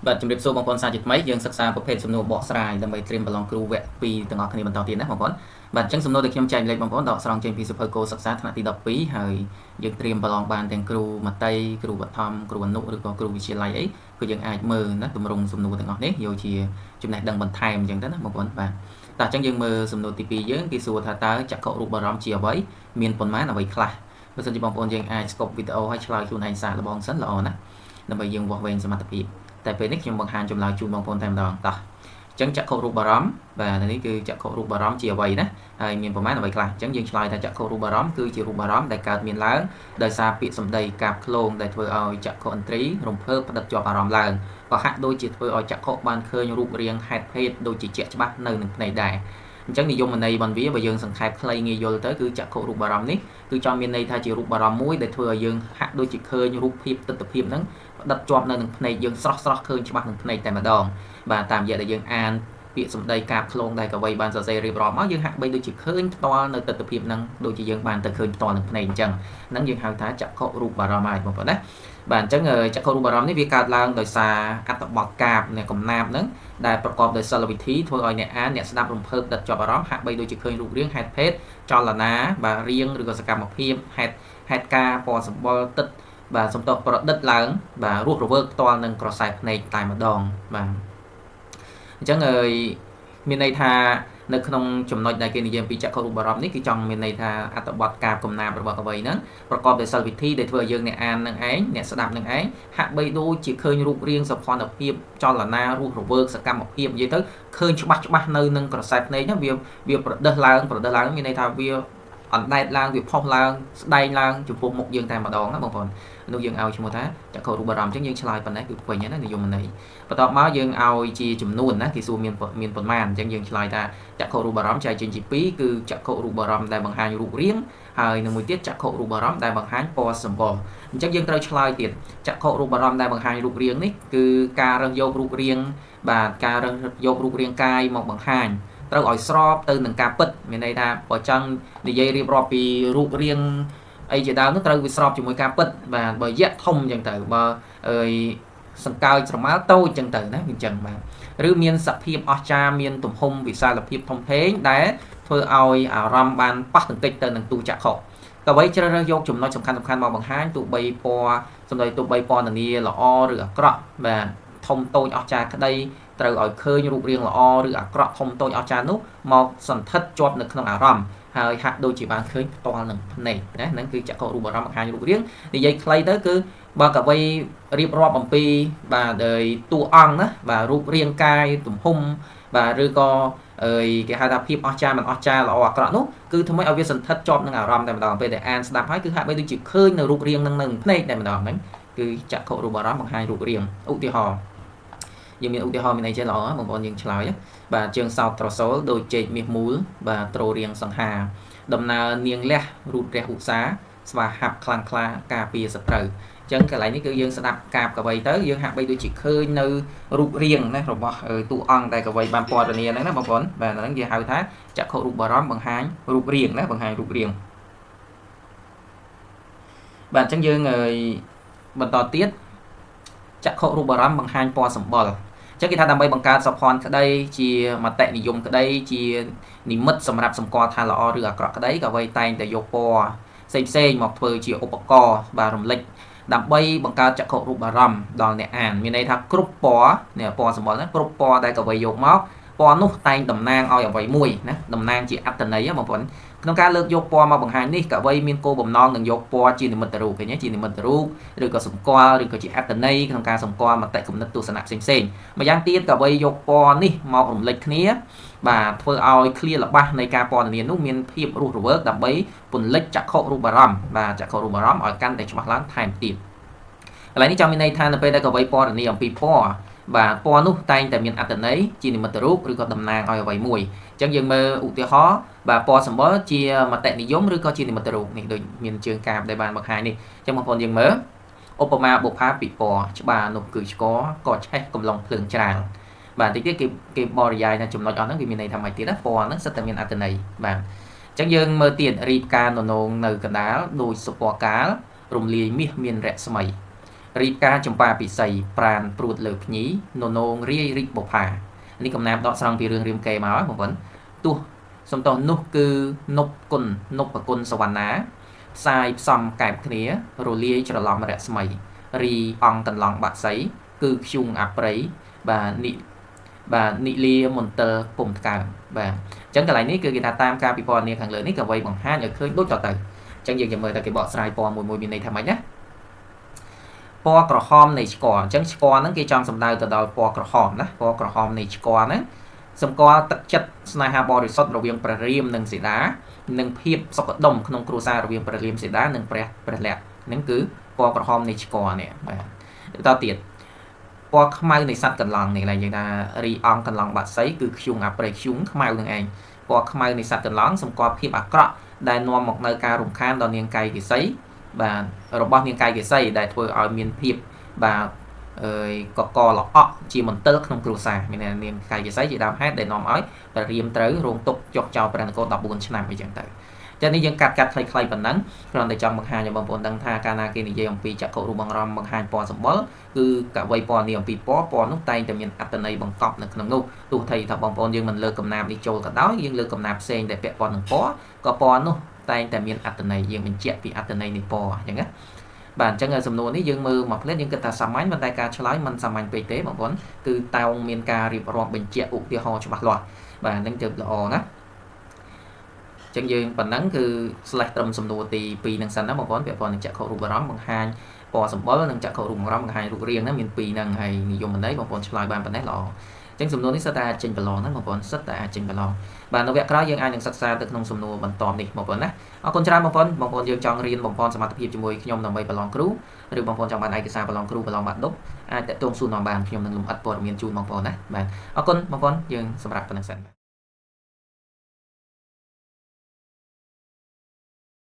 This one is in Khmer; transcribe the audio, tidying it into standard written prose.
បាទជំរាបសួរបងប្អូនសាជាថ្មីយើងសិក្សាប្រភេទសំណួរបកស្រាយដើម្បីត្រៀមប្រឡងគ្រូវគ្គ2ទាំងអស់គ្នាបន្តទៀតណាបងប្អូនបាទអញ្ចឹងសំណួរដែលខ្ញុំចែករំលែកបងប្អូនដកស្រង់ចេញពីសៀវភៅគោលសិក្សាថ្នាក់ទី12ហើយយើងត្រៀមប្រឡងបានទាំងគ្រូមត្តេយ្យគ្រូបឋមគ្រូអនុឬក៏គ្រូវិទ្យាល័យអីគឺយើងអាចមើលណាទម្រង់សំណួរទាំងអស់នេះយកជាចំណេះដឹងបន្ថែមអញ្ចឹងទៅណាបងប្អូនបាទតោះអញ្ចឹងយើងមើលសំណួរទី2យើងគេសួរថាតើចក្ខុរូបអារម្មណ៍ជាអ្វីមានប៉ុន្មានអ្វីខ្លះបើសិនជាបងប្អូនយើងអាចស្កប់វីដេអូហើយឆ្លើយខ្លួនឯងសាកល្បងសិនល្អណាស់ដើម្បីយើងវាស់វែងសមត្ថភាពតែពេលនេះខ្ញុំបង្ហាញចម្លើយជូនបងប្អូនតែម្ដងតោះអញ្ចឹងចក្ខុរូបអារម្មណ៍បាទនេះគឺចក្ខុរូបអារម្មណ៍ជាអ្វីណាហើយមានប្រមាណអ្វីខ្លះអញ្ចឹងយើងឆ្លើយថាចក្ខុរូបអារម្មណ៍គឺជារូបអារម្មណ៍ដែលកើតមានឡើងដោយសារពាក្យសម្ដីកាបឃ្លោងដែលធ្វើឲ្យចក្ខុឥន្ទ្រីរំភើបផ្ដិតជាប់អារម្មណ៍ឡើងក៏ហាក់ដូចជាធ្វើឲ្យចក្ខុបានឃើញរូបរាងហេតុភេទដូចជាជាក់ច្បាស់នៅនឹងភ្នែកដែរអញ្ចឹងនិយមន័យរបស់វាបើយើងសង្ខេបខ្លីងាយយល់ទៅគឺចក្ខុរូបអារម្មណ៍នេះគឺចង់មានន័យថាជារូបអារម្មណ៍មួយដែលធ្វើឲ្យយើងហាក់ដូចជាឃើញរូបភាពទិដ្ឋភាពហ្នឹងផ្ដិតជាប់នៅនឹងភ្នែកយើងស្រស់ស្រស់ឃើញច្បាស់នឹងភ្នែកតែម្ដងបាទតាមរយៈដែលយើងអានពាក្យសម្ដីកាបឃ្លោងដែលកវីបានសរសេររៀបរាប់មកយើងហាក់បីដូចជាឃើញផ្ទាល់នៅទិដ្ឋភាពហ្នឹងដូចជាយើងបានទៅឃើញផ្ទាល់នឹងភ្នែកអញ្ចឹងហ្នឹងយើងហៅថាចក្ខុរូបអារម្មណ៍ហើយបងប្អូនណាបាទអញ្ចឹងចក្ខុរូបអារម្មណ៍នេះវាកើតឡើងដោយសារអត្ថបទកាបនៃកំណាបហ្នឹងដែលប្រកបដោយសិលវិធីធ្វើឲ្យអ្នកអានអ្នកស្ដាប់រំភើបដិតជាប់អារម្មណ៍ហាក់បីដូចជាឃើញរូបរាងហេតុភេទចលនាបាទរាងឬក៏សកម្មភាពហេតុការណ៍ពណ៌សម្បុរទឹកបាទសំទោសប្រឌិតឡើងបាទរស់រវើកផ្ទាល់នឹងក្រសែភ្នែកតែម្ដងបាទអញ្ចឹងអើយមានន័យថានៅក្នុងចំណុចដែលគេនិយាយពីចក្ខុរូបអារម្មណ៍នេះគឺចង់មានន័យថាអត្ថបទកាបកំណាបរបស់កវីហ្នឹងប្រកបដោយសិលវិធីដែលធ្វើឲ្យយើងអ្នកអាននឹងឯងអ្នកស្ដាប់នឹងឯងហាក់បីដូចជាឃើញរូបរាងសោភ័ណភាពចលនារស់រវើកសកម្មភាពនិយាយទៅឃើញច្បាស់ច្បាស់នៅនឹងក្រសែភ្នែកហ្នឹងវាប្រដិសឡើងប្រដិសឡើងមានន័យថាវាអណ្ដែតឡើងវាផុសឡើងស្ដែងឡើងចំពោះមុខយើងតែម្ដងណាបងប្អូននោះយើងឲ្យឈ្មោះថាចក្ខុរូបអារម្មណ៍អញ្ចឹងយើងឆ្លើយប៉ុណ្ណេះគឺពេញហើយណានិយមន័យបន្ទាប់មកយើងឲ្យជាចំនួនណាគេសួរមានប៉ុន្មានអញ្ចឹងយើងឆ្លើយថាចក្ខុរូបអារម្មណ៍ចែកចេញជាពីរគឺចក្ខុរូបអារម្មណ៍ដែលបង្ហាញរូបរាងហើយនឹងមួយទៀតចក្ខុរូបអារម្មណ៍ដែលបង្ហាញពណ៌សម្បុរអញ្ចឹងយើងត្រូវឆ្លើយទៀតចក្ខុរូបអារម្មណ៍ដែលបង្ហាញរូបរាងនេះគឺការរើសយករូបរាងបាទការរើសយករូបរាងកាយមកបង្ហាញត្រូវឲ្យស្របទៅនឹងការពិតមានន័យថាបើចង់និយាយរៀបរាប់ពីរូបរាងអីជាដើមនោះត្រូវវាស្របជាមួយការពិតបាទបើយៈធំអញ្ចឹងទៅបើអើយសង្កើចស្រមាលតូចអញ្ចឹងទៅណាអញ្ចឹងបាទឬមានសភាពអស្ចារ្យមានទំហំវិសាលភាពធំធេងដែលធ្វើឲ្យអារម្មណ៍បានប៉ះទង្គិចទៅនឹងទូចក្ខុកវីជ្រើសរើសយកចំណុចសំខាន់សំខាន់មកបង្ហាញទោះបីពណ៌សម្ដីទោះបីពណ៌នាល្អឬអាក្រក់បាទធំតូចអស្ចារ្យក្តីត្រូវឲ្យឃើញរូបរាងល្អឬអាក្រក់ធំតូចអស្ចារ្យនោះមកសន្ធិដ្ឋជាប់នៅក្នុងអារម្មណ៍ហើយហាក់ដូចជាបានឃើញផ្ទាល់នឹងភ្នែកណាហ្នឹងគឺចក្ខុរូបអារម្មណ៍បង្ហាញរូបរាងនិយាយខ្លីទៅគឺបើកវីរៀបរាប់អំពីបាទដោយតួអង្គណាបាទរូបរាងកាយទំហំបាទឬក៏អើយគេហៅថាភាពអស្ចារ្យមិនអស្ចារ្យល្អអាក្រក់នោះគឺធ្វើឲ្យវាសន្ធិដ្ឋជាប់នឹងអារម្មណ៍តែម្ដងពេលដែលអានស្ដាប់ហើយគឺហាក់បីដូចជាឃើញនៅរូបរាងនឹងនឹងភ្នែកតែម្ដងហ្នឹងគឺចក្ខុរូបអារម្មណ៍បង្ហាញរូបរាងឧទាហរណ៍យើងមានឧទាហរណ៍មានអីចេះល្អបងប្អូនយើងឆ្លើយបាទជើងសោតត្រសូលដូចចេកមាសមូលបាទត្រូរៀងសង្ហាដំណើរនាងលះរូតរះឧស្សាហ៍ស្វាហាប់ខ្លាំងក្លាការពារសត្រូវអញ្ចឹងកន្លែងនេះគឺយើងស្ដាប់កាបកវីទៅយើងហាក់បីដូចជាឃើញនៅរូបរាងណារបស់តួអង្គដែលកវីបានពណ៌នាហ្នឹងណាបងប្អូនបាទហ្នឹងគេហៅថាចក្ខុរូបអារម្មណ៍បង្ហាញរូបរាងណាបង្ហាញរូបរាងបាទអញ្ចឹងយើងបន្តទៀតចក្ខុរូបអារម្មណ៍បង្ហាញពណ៌សម្បុរចឹងគេថាដើម្បីបង្កើតសោភ័ណក្តីជាមតិនិយមក្តីជានិមិត្តសម្រាប់សម្គាល់ថាល្អឬអាក្រក់ក្តីកវីតែងតែយកពណ៌ផ្សេងផ្សេងមកធ្វើជាឧបករណ៍បាទរំលេចដើម្បីបង្កើតចក្ខុរូបអារម្មណ៍ដល់អ្នកអានមានន័យថាគ្រប់ពណ៌នេះពណ៌សម្បុរណាគ្រប់ពណ៌ដែលកវីយកមកពណ៌នោះតែងតំណាងឲ្យអ្វីមួយណាតំណាងជាអត្ថន័យបងប្អូនក្នុងការលើកយកពណ៌មកបង្ហាញនេះកវីមានគោលបំណងនឹងយកពណ៌ជានិមិត្តរូបឃើញទេជានិមិត្តរូបឬក៏សម្គាល់ឬក៏ជាអត្ថន័យក្នុងការសម្គាល់មតិគំនិតទស្សនៈផ្សេងផ្សេងម្យ៉ាងទៀតកវីយកពណ៌នេះមករំលេចគ្នាបាទធ្វើឲ្យឃ្លាល្បះនៃការពណ៌នានោះមានភាពរស់រវើកដើម្បីពន្លិចចក្ខុរូបអារម្មណ៍បាទចក្ខុរូបអារម្មណ៍ឲ្យកាន់តែច្បាស់ឡើងថែមទៀតកន្លែងនេះចង់មានន័យថានៅពេលដែលកវីពណ៌នាអំពីពណ៌បាទពណ៌នោះតែងតែមានអត្ថន័យជានិមិត្តរូបឬក៏តំណាងឲ្យអ្វីមួយអញ្ចឹងយើងមើលឧទាហរណ៍បាទពណ៌សម្បុរជាមតិនិយមឬក៏ជានិមិត្តរូបនេះដូចមានជើងកាបដែលបានបង្ហាញនេះអញ្ចឹងបងប្អូនយើងមើលឧបមាបុប្ផាពិពណ៌ច្បារនោះគឺឆ្កក៏ឆេះកំឡុងភ្លើងច្រាលបាទតិចទៀតគេបរិយាយថាចំណុចអស់ហ្នឹងវាមានន័យថាម៉េចទៀតណាពណ៌ហ្នឹងសិតតែមានអត្ថន័យបាទអញ្ចឹងយើងមើលទៀតរីបការននងនៅកណ្ដាលដូចសុពណ៌កាលរំលាយមាសមានរស្មី រីផ្កាចម្ប៉ាពិសីប្រានព្រួតលើភ្ញីននងរាយរិចបុផានេះកំណាបដកស្រង់ពីរឿងរាមកេរមកបងប្អូនទោះសំទោសនោះគឺនប់គុណនប់ប្រគុណសវណ្ណាផ្សាយផ្សំកែបគ្នារលាយច្រឡំរស្មីរីអង្គកន្លងបាក់សីគឺខ្ជុងអប្រ័យបាទនិបាទនិលាមន្ទិលពុំថ្កើមបាទអញ្ចឹងកន្លែងនេះគឺគេថាតាមការពិពណ៌នាខាងលើនេះក៏អ្វីបង្ហាញឲ្យឃើញដូចតទៅអញ្ចឹងយើងจะមើលថាគេបកស្រាយពណ៌មួយមួយមានន័យថាម៉េចណាពណ៌ក្រហមនៃឆ្ករអញ្ចឹងឆ្ករហ្នឹងគេចង់សំដៅទៅដល់ពណ៌ក្រហមណាពណ៌ក្រហមនៃឆ្ករហ្នឹងសម្គាល់ទឹកចិត្តស្នេហាបរិសុទ្ធរវាងព្រះរាមនិងសីតានិងភាពសុខដុមក្នុងគ្រួសាររវាងព្រះរាមសីតានិងព្រះលក្សណ៍ហ្នឹងគឺពណ៌ក្រហមនៃឆ្ករនេះបាទបន្តទៀតពណ៌ខ្មៅនៃសត្វកន្លងនេះកន្លែងយើងថារីអង្គកន្លងបាក់សីគឺខ្ជុងអប្រៃខ្ជុងខ្មៅនឹងឯងពណ៌ខ្មៅនៃសត្វកន្លងសម្គាល់ភាពអាក្រក់ដែលនាំមកនៅការរំខានដល់នាងកៃកេសីបាទរបស់នាងកៃកេសីដែលធ្វើឲ្យមានភាពបាទអើយកកល្អក់ជាមន្ទិលក្នុងគ្រួសារមាននាងកៃកេសីជាដើមហេតុដែលនាំឲ្យព្រះរាមត្រូវរងទុក្ខចុះចោលព្រះនគរ14ឆ្នាំអីចឹងទៅចានេះយើងកាត់ខ្លីៗប៉ុណ្ណឹងគ្រាន់តែចង់បង្ហាញឲ្យបងប្អូនដឹងថាកាលណាគេនិយាយអំពីចក្ខុរូបបង្រំបង្ហាញពណ៌សម្បុរគឺកវីពណ៌នេះអំពីពណ៌នោះតែងតែមានអត្ថន័យបង្កប់នៅក្នុងនោះទោះថៃថាបងប្អូនយើងមិនលើកកំណាព្យនេះចូលក៏ដោយយើងលើកកំណាព្យផ្សេងដែលពាក់ព័ន្ធនឹងពណ៌ក៏ពណ៌នោះតែងតែមានអត្ថន័យយើងបញ្ជាក់ពីអត្ថន័យនៃពណ៌អញ្ចឹងណាបាទអញ្ចឹងសំណួរនេះយើងមើលមកភ្លែតយើងគិតថាសាមញ្ញប៉ុន្តែការឆ្លើយមិនសាមញ្ញពេកទេបងប្អូនគឺតោងមានការរៀបរាប់បញ្ជាក់ឧទាហរណ៍ច្បាស់លាស់បាទហ្នឹងទើបល្អណាចឹងយើងប៉ុណ្ណឹងគឺ slash ត្រឹមសំណួរទី2នឹងសិនណាបងប្អូនពាក់ព័ន្ធនឹងចក្ខុរូបអារម្មណ៍បង្ហាញពណ៌សម្បុរនិងចក្ខុរូបអារម្មណ៍បង្ហាញរូបរាងហ្នឹងមាន2ហ្នឹងហើយនិយមន័យបងប្អូនឆ្លើយបានប៉ុណ្ណេះល្អចឹងសំណួរនេះសិតតែអាចចេញប្រឡងហ្នឹងបងប្អូនសិតតែអាចចេញប្រឡងបាទនៅវគ្គក្រោយយើងអាចនឹងសិក្សាទៅក្នុងសំណួរបន្តនេះបងប្អូនណាអរគុណច្រើនបងប្អូនបងប្អូនយើងចង់រៀនបំពន់សមត្ថភាពជាមួយខ្ញុំដើម្បីប្រឡងគ្រូឬបងប្អូនចង់បានឯកសារប្រឡងគ្រូប្រឡងបាក់ឌុបអាចតាក់ទងសួរនាំបានខ្ញុំនឹងលម្អិតព័ត៌មានជូនបងប្អូនណាបាទអរគុណបងប្អូនយើងសម្រាប់ប៉ុណ្្នឹងសិន។